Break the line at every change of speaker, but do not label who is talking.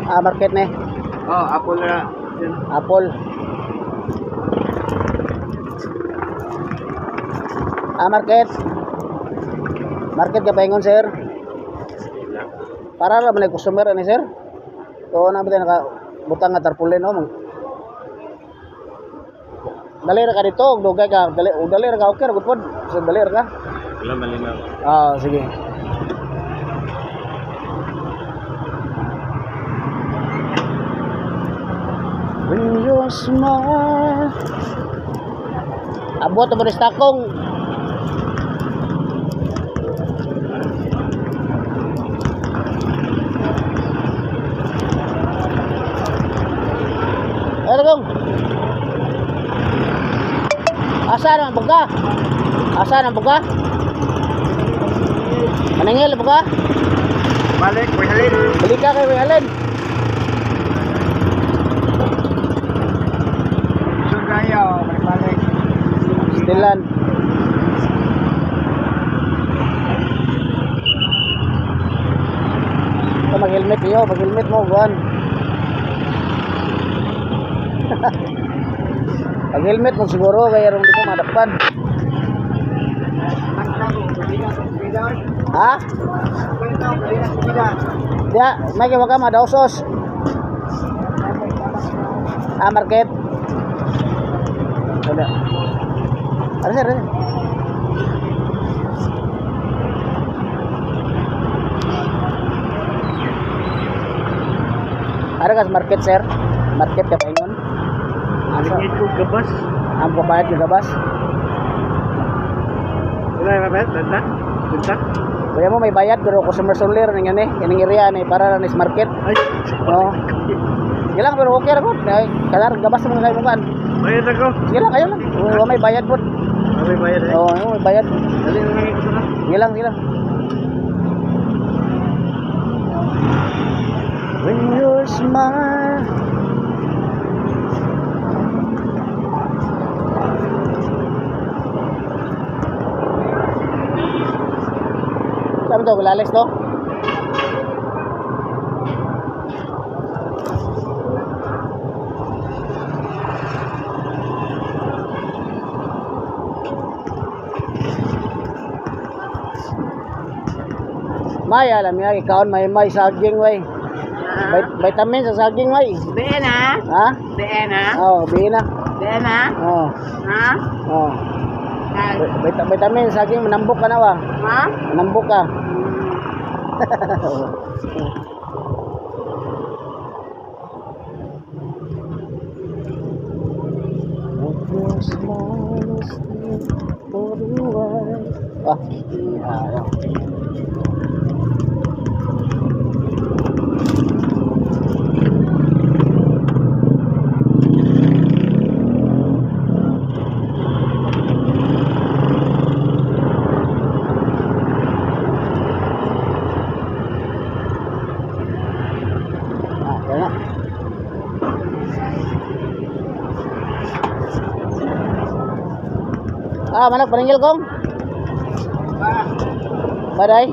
Ah, market ni.
Oh, Apple na.
Apple. Ah, market. Market ka paingon, sir. Para ra man ay customer ani, sir. To na ba naka butang nga tarpaulin, no? Dali ra ka dito, og dugay ka, dali, og dali ra ka, okay ra gud pod. So dali ra ka.
Wala malinaw.
Ah, sige. When you smile. Abot mo ni takong. Ano kong? Asa na buka? Asa na buka? Maningil buka?
Balik, halin.
Balik ka kay Allen.
Sugaya, balik-balik.
Stilan. Ito, mag-helmet niyo, mag-helmet mo, buwan. Mag-helmet mo siguro, kaya rin dito madakpan. Ha? Diya, may kiwa ka, madausos. Ah, market. Wala. Ano, sir? Ano? Ano ka sa market, sir? Market ka pa ingon?
Alingit ko gabas.
Ang babayad ng gabas?
Wala yung bayad? Benta? Benta?
Kuya mo may bayad pero customer only rin yan eh. Kining area ni para rin is market.
Ay,
Oo. Sige lang pero okay ra gud. Ay, kadar gabas mo kayo mukan.
Bayad ako.
Sige lang kayo lang. Wala may bayad pod.
May bayad eh.
Oo, may bayad.
Dali na lang ito na.
Sige lang, sige lang. When you smile. Saan to? Gulales to? May alam niya, ikaon may may saging way. Vitamin sa saging way.
BN ha?
Ha?
BN ha?
Oh, bihin na.
BN ha?
Oh,
Ha?
oh. Vitamin sa saging, manambok ka na wa.
Ha?
Manambok ka. Ah, iya. Ah, kaya na. Ah, manok paningil kong. Baday.